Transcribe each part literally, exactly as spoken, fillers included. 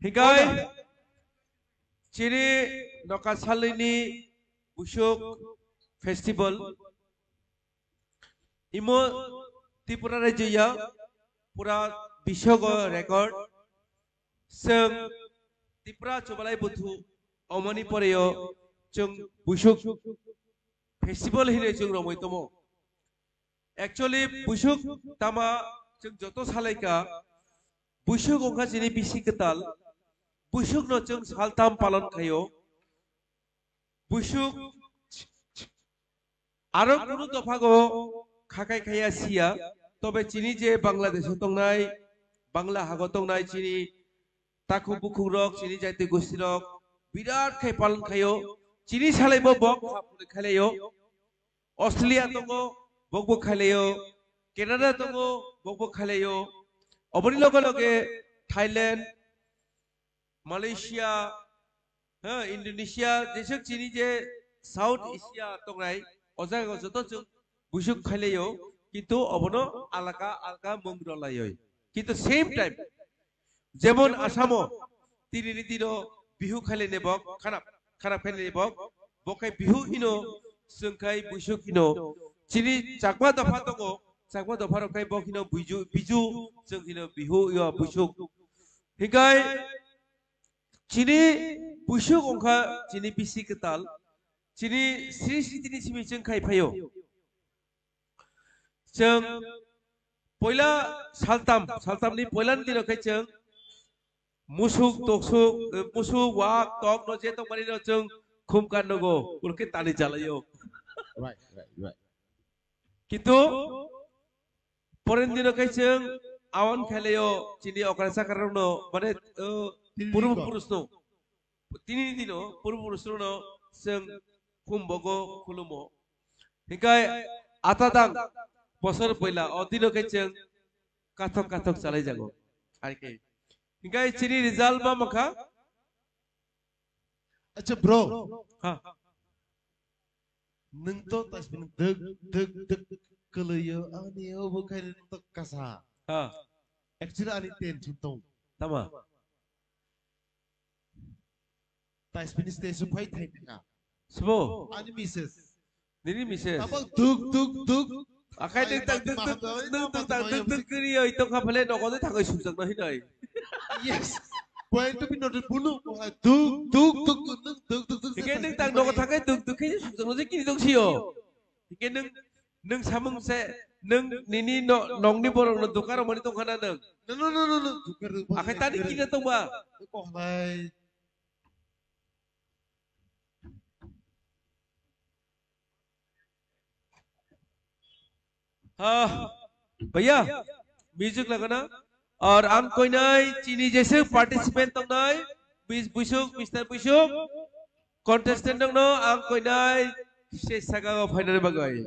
Hikai chini noka salini Buisuk festival imo Tripura rajya pura biswago record. Chwng Tripura chubalai buthu omoni poreo chwng Buisuk festival hinwi chwng romwi tomo. Actually, Buisuk tama chwng joto salaika, Buisuk wngkha chini bisi kwtal, Buisukno chwng saltam palon khaio. Buisuk aro kunu dophago khakai khaya siya, tobe chini je Bangladesh-o tongnai, Bangla hago tongnai chini takhuk bukhuk rok, chini jaiti gosti rok birat khai palon khaio. Chini salai bo bok khaphuri khailaio. Australia tongo, bokbo khailaio. Canada tongo, bokbo khailaio. Oboni loge loge Thailand, Malaysia, ha, Indonesia, jesuk chini je South Asia tongnai, o jaga joto chwng Buisuk khailaio, kintu obono alaka alaka mung rwlaioi. Kintu same time, jemon Asamo, tini ni dino Bihu khailai ne bok, khanap, khanap khailai ne bok, bo khai Bihu hino, chwng khai Buisuk hino. Chini Chakma dopha tongo, Chakma dopha rok khai bok hino Buiju, Biju, chwng hino Bihu, yo Buisuk. Hikai chini Buisuk wngkha chini bisi kwtal, chini sri sri tini simi chwng khai phaio. Chwng poila saltam, saltamni poilani dino khe chwng musuk, toksuk, eh, musuk, wak, tok no je tongmani no chwng khum kan nogo, ulke tani chalaio. Right, right, right. Kintu poreni dino khe chwng awan khailaio chini okra chakra rokno, mane, eh, Tini purbo ko. Purusno. Tini dino purbo purusno chwng khumbogo khulumo. Hikai atadang bosor poila o dino khe chwng kathok kathok chalai jago. Arke. Hikai chini result ma makha? Acha bro. Ha. Nwng to tasbini dwk dwk dwk kwlwio ani obo khaini nwng to kasa. Ha. Actually ani tension tong. Tama. Taisbini stage o phai thai phinga. Sbo? Ani misses. Nini misses. Tabok duk duk duk. Akai duk tak duk duk duk duk tak duk duk kiri oi tong kha phale nogo de thangoi sujak no hinoi. Yes. Point to be noted bunu. Duk duk duk duk duk duk duk. Ike duk tak nogo thakai duk duk khe sujak no je kiri dong sio. Hingke nwng, nwng samung se, nwng nini no, nongni borok no dukar mani tongkha na nwng? No, no, no, no, no. Dukar, dukar, akhai tani dukar. Kina tongba? Kohlai. Ha, bhaiya, music lagana. Aur ang koinai chini jese participant tongnai, bis-, Buisuk, Mister Buisuk, contestant dongno ang koinai se saka o final bagwi.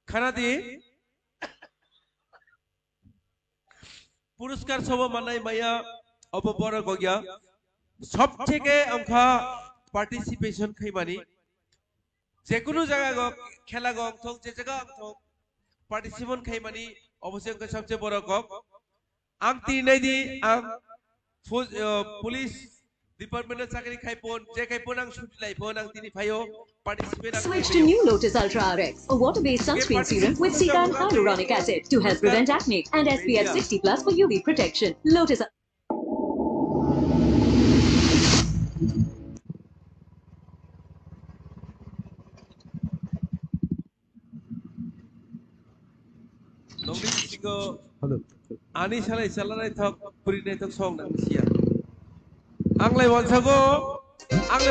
Khana di. Puruskar sobo manai maya obo borok gogya. Sob theke ongkha participation khaimani. Jekunu jaga go khela go ongthok, je jaga ongthok participation khaimani obo se ongkha sobse borok kok. Ang tini nai di, ang fu-, uh, police department o chakri khai pon, je khai pon ang suti lai pon, ang tini phaio participate ang. Switch to new Lotus Ultra R X, a water-based sunscreen serum with Seagull hyaluronic acid to help prevent acne and S P F sixty plus for U V protection. Lotus. Nongni bisingo ani salai chala naithok, puri naithok song nang siya. Ang lai wansago, ang lai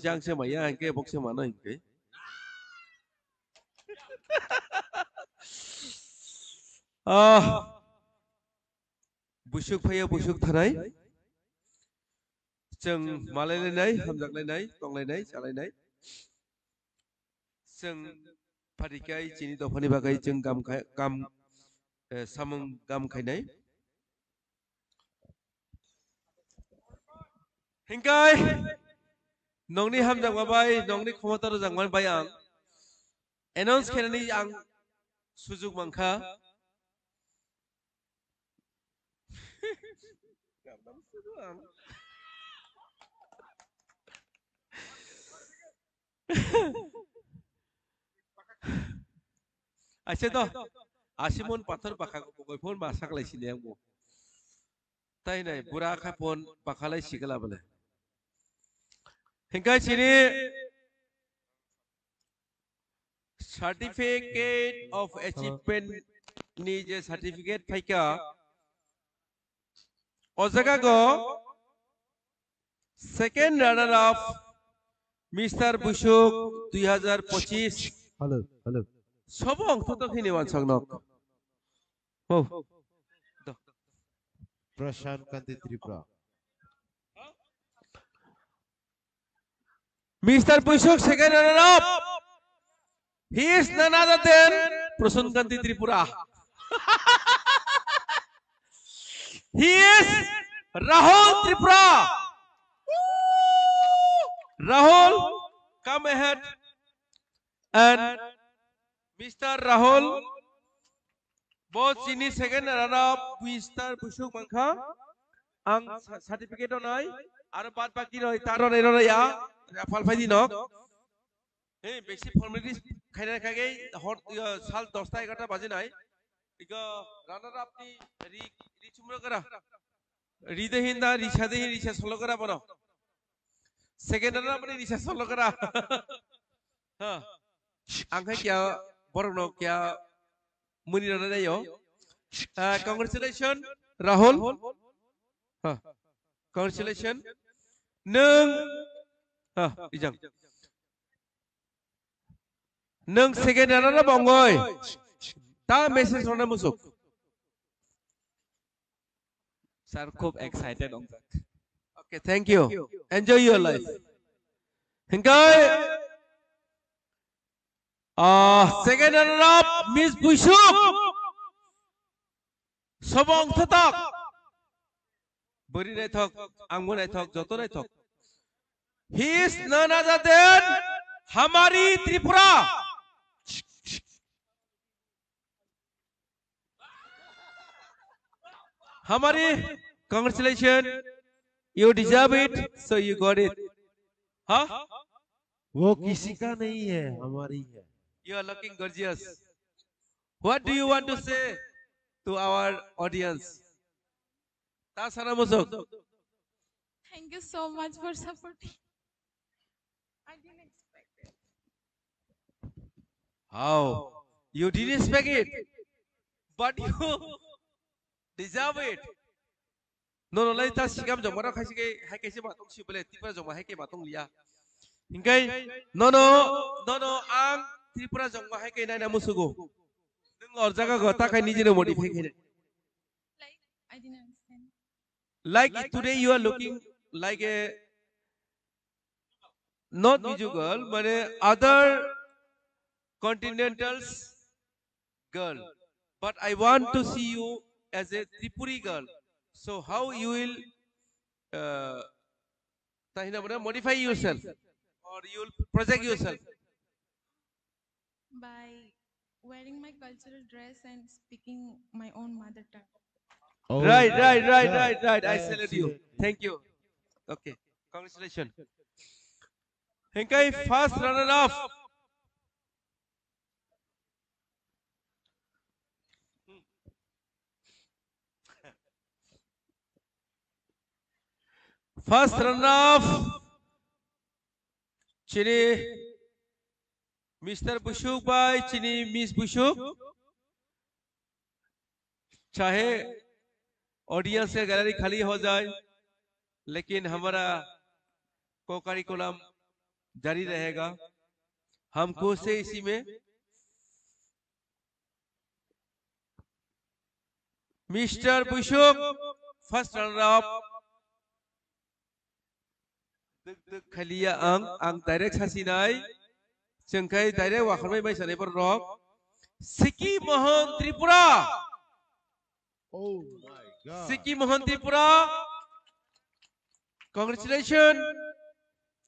se ang se maya, hingke bok se mano hingke. Ah, busuk phaiya busuk thanai. Chwng malailainai, hamjaklainai, tonglainai, chalainai. Chwng pharikai chini dophani bagwi chwng gam khai, gam, eh, samung gam khainai. Hingkai nongni hamjakma bai, nongni khomota rwjakma bai ang announce khainani ang sujuk mankha. Aise to, asimon pathor baka koi phone ma saklai sini ang bo. Tai nai, bura kha phone baka lai sikala bole. Hingkai sini Certificate of Achievement ni je certificate phaikha, o jaga go second runner up Mister Busuk dui hajar pochis. Hello, hello. Sobo ongthotok hini wansok nok. Oh. Prashant Kanti Tripura. Mister Busuk, second runner up. He is none other than Prashant Kanti Tripura. He is Rahul Tripura. Rahul, come ahead. And Mister Rahul, bo chini second runner up Mister Busuk mankha. Ang sa-, certificate onai, aro bad baki roi, ta ronai ronai ya, ya phal phai di nok. Hey, besi formalities khaina kage, hor, ya, sal dosta egarta baje nai. Iko runner up ni ri, ri chumro kara. Ride hinda, risa de hin, risa solo kara bono. Second runner up ni risa solo kara. Ha. Ang khai kya, borok no kya, muni rana nayo. Ah, congratulations, Rahul. Ha. Congratulations. Nung, ha, ijang. Nung second runner up ongoi. Ta message rona musuk. Sir, khub excited ong jak. Okay, thank you. Enjoy your life. Hingkai, ah, second runner up, Miss Buisuk. Sobong thotok. Bori naithok, angbo naithok, joto naithok. He is none other than Hamari Tripura. Hamari, congratulations. You deserve it, so you got it. Huh? वो किसी का नहीं है, हमारी है। You are looking gorgeous. What do you want to say to our audience? Ta sana musuk. Thank you so much for supporting. I didn't expect it. How? You didn't expect it, but you deserve it. Nono lai ta sikam jongma rok hai se ke, hai kaisa ma tong si bole, Tripura jongma hai ke ma tong liya. Hingkai nono, nono ang Tripura jongma hai ke naina musugo. Nung or jaga go ta khai nijino modify khainai. Like, I didn't understand. Like today you are looking like a not Mizo girl, mane other continentals girl. But I want to see you as a Tripuri girl. So how you will, uh, tahina mane modify yourself or you will project yourself? By wearing my cultural dress and speaking my own mother tongue. Oh, right, right, right, right, right. I salute you. Thank you. Okay. Congratulations. Hingkai first runner up. First runner up, chini Mister Bushuk bai chini Miss Bushuk. चाहे ऑडियंस या गैलरी खाली हो जाए, लेकिन हमारा को करिकुलम जारी रहेगा। हम खुश है इसी में। मिस्टर बुशुक, first runner up. Duk duk khaliya ang, ang direct sasinai. Chwng khai direct wakharmai mai sanai borok. Siki Mohan Tripura. Oh my God. Siki Mohan Tripura. Congratulations.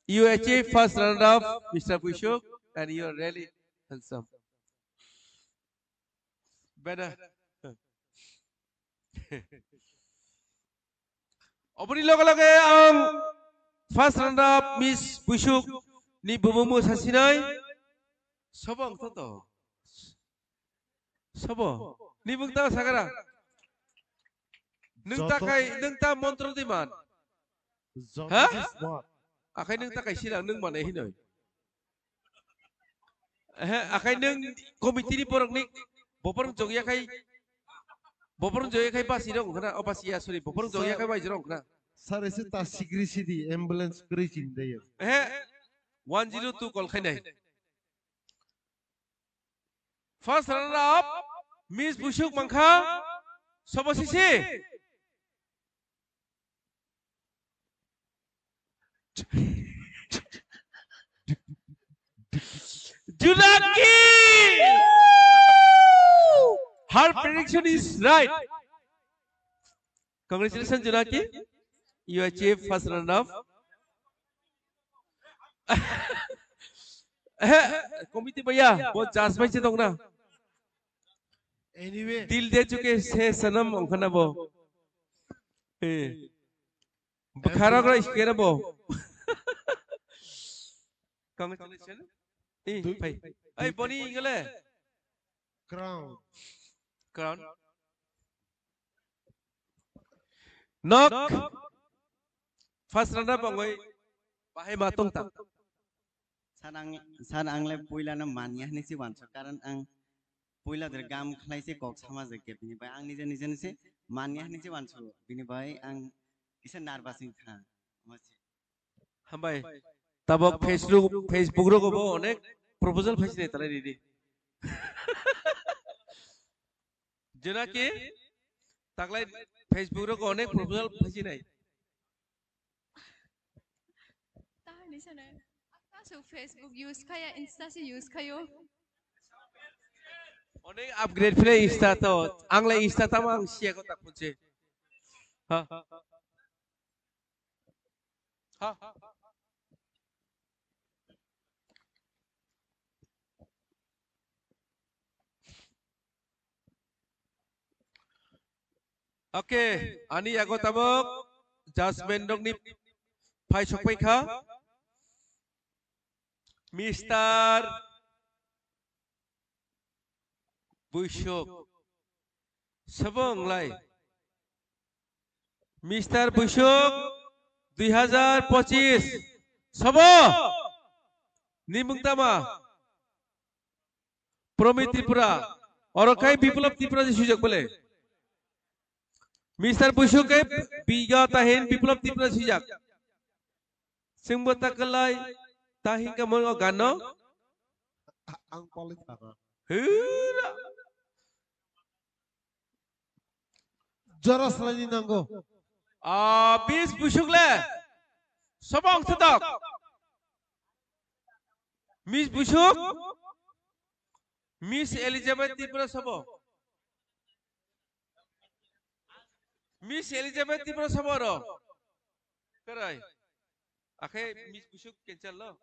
You achieve first round of Mister Bushuk and you are really handsome. Bena. Oboni loge loge ang first runner up Miss Bushuk ni bumung sasinai. Sobo ang to. Sobo. Ni bung ta sagara. Nung ta kai, nung ta montro di man. Ha? Akai nung ta kai silang nung mane hinoi. He, akai nung committee ni borok ni boporong jogya kai, boporong jogya kai basi rong khna, o basi ya, sorry, boporong jogya kai bai rong khna. Sir, ese ta sigri sidi ambulance kri chin de. He, one zero two call khai nai. First runner up, Miss Bushuk Mangkha, sobo sisi. Junaki! Her prediction is right. Congratulations, Junaki. You achieve first runner up. Eh, committee bhaiya, bo judge bai se tong na. Anyway. Dil de chuke se sanam ongkhana bo. Eh. Bwkharok rok iskera bo. Congratulations. Eh, phai. Ai, boni ingale. Crown. Crown. Nok. First runner up ongoi. Bahai ma tong ta. Sir, ang, sir, ang le puila no manya hini si wanso. Karon ang puila der gam khlai si kok sama je ke bini bai. Ang nije, nije ni si manya hini si wanso. Bini bai ang kisa nervous wng kha. Masi. Hambai. Tabok Facebook, Facebook rogo bo onek proposal phaisine talai ridi. Jena ki taklai Facebook rogo onek proposal phaisinai. Tahani sana. Kaso Facebook use khaya, Insta se use khayo. Onek upgrade phile Insta to. Ang le Insta tamo ang siya ko tak punche. Ha? Ha? Okay, ani yago tabok judgment rokni phai sokpai kha. Mister Buisok. Sabo wnglai. Mister Buisok, dui hazar pochis. Sabo? Ni mung tama? Promit Tripura. Oro khai Biplab Tripura je sujak bole. Mister Buisok ke biga tahin Biplab Tripura sujak. Singbo takalai tahin ka mon o gano. Ang palit apa? Hura. Jora salai ni nango. Ah, Miss Buisok le. Sobong setok. Miss Buisok. Miss Elizabeth Tripura sabo. Miss Elizabeth Tripura sabo ro. Kerai. Akhe Miss Buisok cancel lo.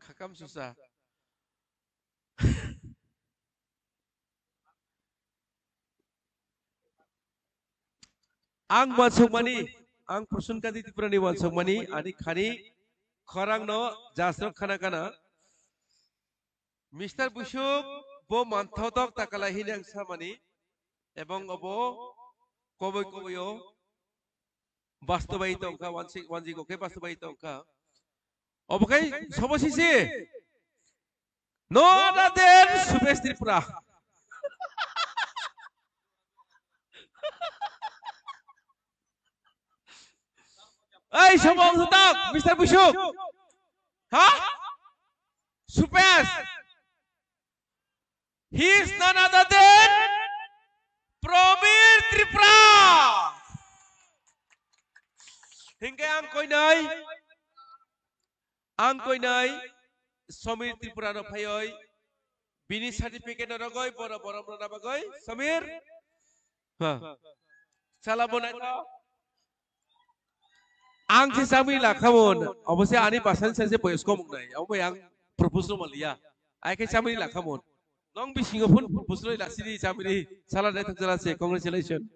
Khakam susa. Ang wansukmani, ang Prasun Gandhi Tripurani wansukmani, ani khani khorangno jasrok khana khana. Mister Buisok bo manthotok takalai hini ang samani, ebong obo koboi koboi o Bastobai tongkha, wansi-, wanjiko khe bastobai tongkha. Obo khai sobo sisi. No other than Subesh Tripura. Ei, sobo ang sutak, Mister Bushuk. Ha? Subesh. He is none other than Promir Tripura. Hingke ang koinai, ang koinai Samir Tripura no phayoi, bini certificate no rogoi, boro borom rona bagoi, Samir. Ha. Sala bonai to. Ang se chamri lakhamon, obo se ani basan se se boyos kom nai, obo yang propose no maliya. Ai khe chamri lakhamon. Nong bisingo phun propose no lasini chamri, sala dai thok jala se, congratulations.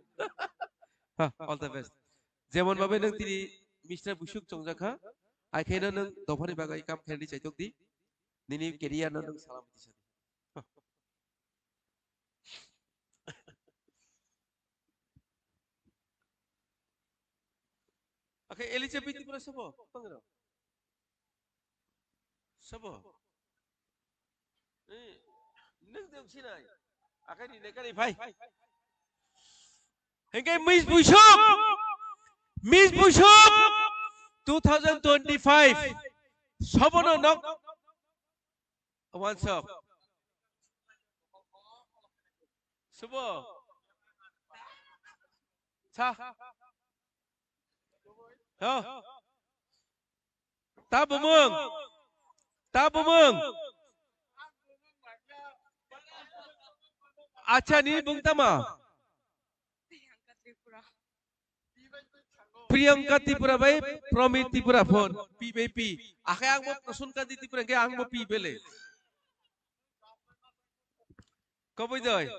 Ha, all the best. Jemon babe nang tini Mister Bushuk chongjak kha, ai khe no nang dophani bagai kam khaini chaitok di, nini career no nang salam di sadi. Ha. Akhe Elizabeth Tripura sabo, tongro. Sabo. Eh, nang dong sinai. Akhe ni nekani phai. Hingke Miss Bushuk. Miss Bushuk two thousand twenty-five. Sobono nok Wansok. Subo. Sa. Ho. Ta bumung. Ta bumung. Acha ni bung tama. Priyanka Tripura bai Promit Tripura phone P bai P. Akhai ang bo Prasun Kanti Tripura ke ang bo P bele. Koboi doi.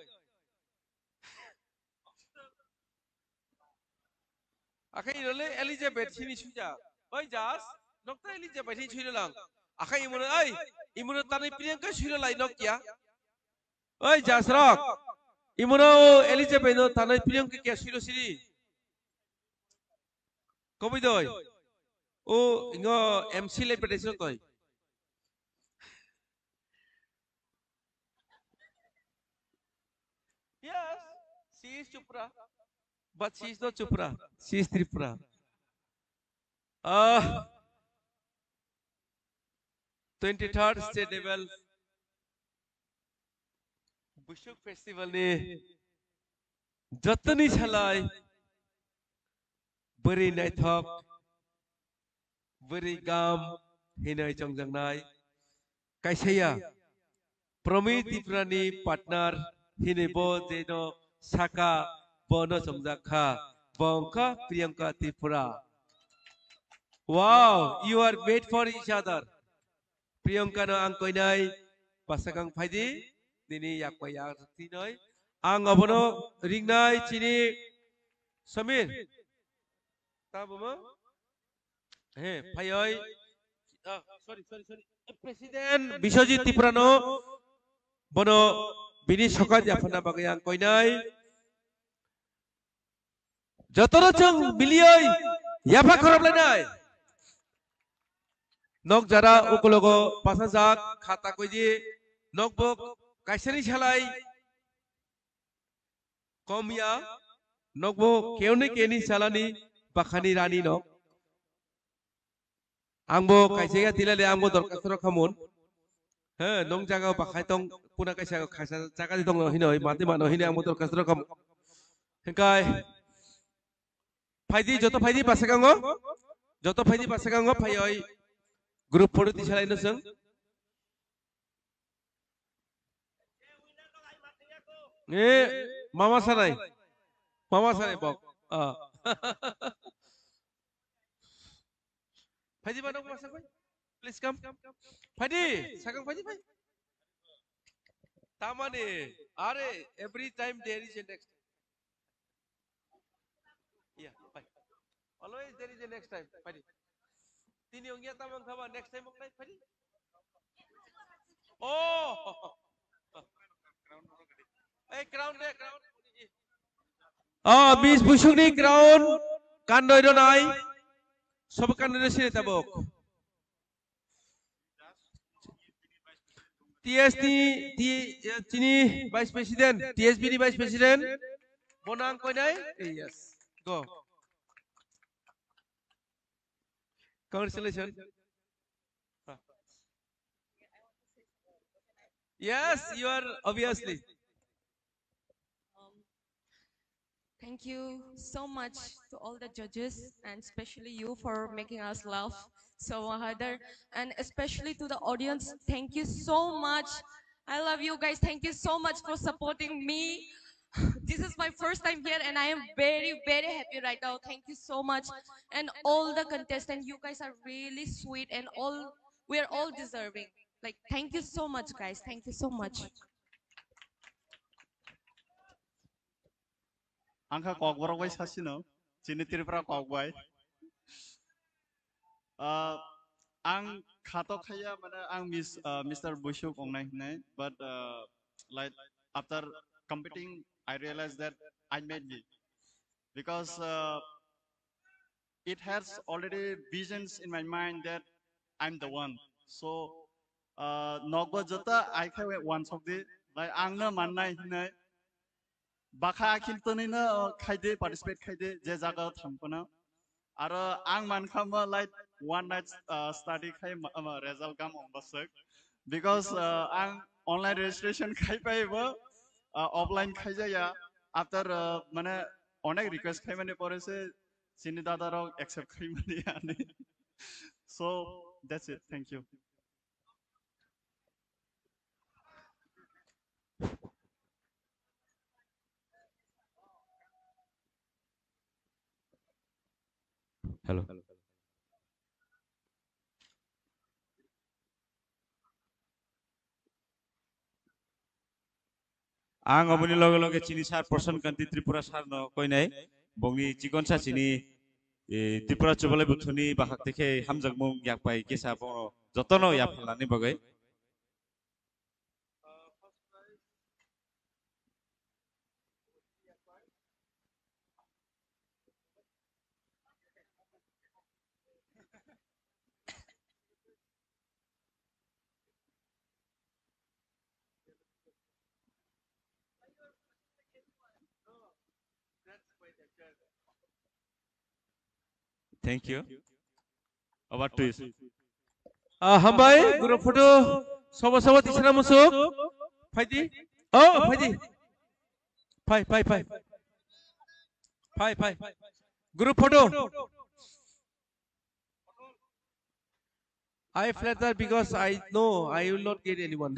Akhai irole Elizabeth sini suja. Oi jas, nokta Elizabeth sini suja lang. Akhai imuna ai, imuna tanai Priyanka suja lai nok ya. Oi jasrok. Imuna o Elizabeth no tanai Priyanka kya suja sini. Koboi doi. O ingo M C le pedes toi. Yes, she is Chupra, but she is not Chupra. She is Tripura. Ah, twenty-third state level Bushuk Festival ni jotoni salai bwrwi naithok, bwrwi gam hinwi chongjaknai kaisaya Promit Tripurani partner hinwi bo jeno saka bono chongjak kha, bo wngkha Priyanka Tripura. Wow, you are made for each other. Priyanka no ang koinai, bwsakang phaidi, nini yak bai yak tinoi. Ang obono ringnai chini Samir. Tabo mo? He, phaioi. Ah, sorry, sorry, sorry. President Biswajit Tripura no bono bini sokat yaphana bagwi ang koinai. Jotono chwng miliyoi yapha khorop lainai. Nok jara ukulogo pasajak khata koidi nokbok kaisani salai kom ya nokbo keuni keuni salani bakhani rani nok. Angbo kaisa ya tilale angbo dorkastro khamon. He, nong jaga bakhai tong kuna kaisa khaisa jaga di tong hino, mati mano hino angbo dorkastro khamon. Hengkai phaidi joto phaidi basakango. Joto phaidi basakango phaioi group photo tisalai no seng. Eh, mama sanai. Mama sanai bok. Ah. Phaidi ba nok masa koi. Please come. Phaidi, sakang phaidi phai. Tamani, are, every time there is a next. Yeah, fine. Always there is a next time. Fine. Tini ongya tamang khaba next time ongkhlai fine. Oh. Eh, crown re, crown. Ah, Miss Busuk ni crown. Kandoi Ronai, sobo kandoi sini tabok. T S ni, T, eh, chini Vice President, T S B ni Vice President, bonang koinai? Eh, yes. Go. Congratulations. Yes, you are obviously. Um, thank you so much to all the judges and especially you for making us laugh so hard. And especially to the audience, thank you so much. I love you guys. Thank you so much for supporting me. This is my first time here and I am very, very happy right now. Thank you so much. And all the contestants, you guys are really sweet and all we're all deserving. Like, thank you so much, guys. Thank you so much. Ang kha kokborok bai sasino, chini Tripura kok bai. Ah, ang khato khaya mane ang miss, ah, Mister Bushuk ongnai hinai, but ah, like after competing, I realized that I made me because uh, it has already visions in my mind that I'm the one. So uh, nokbo jota ai khai wansok di, like ang no mannai hinai. Bakha akhil toni no khaide participate khaide je jaga thangpana. Aro ang mankha ma like one night uh, study khai ma- ma result gam ong basuk because uh, ang online registration khai pai bo uh, offline khai jaya after uh, mane onek request khai mani pore se chini dada rok accept khai mani ani. So that's it, thank you. Hello. Ang oboni loge loge chini sir Prasan Kanti Tripura sir no koinai, bongni chikonsa chini eh, Tripura Chubalai Buthuni bahak tekhe hamjakmung yakpai kesa bono jotono yaphalnani bagwi. Thank you. Over to you. Ah, hambai, group photo, sobo sobo tisana musuk. Phaidi. Oh, phaidi. Phai, phai, phai. Phai, phai. Group photo. I flatter because I know I will not get anyone.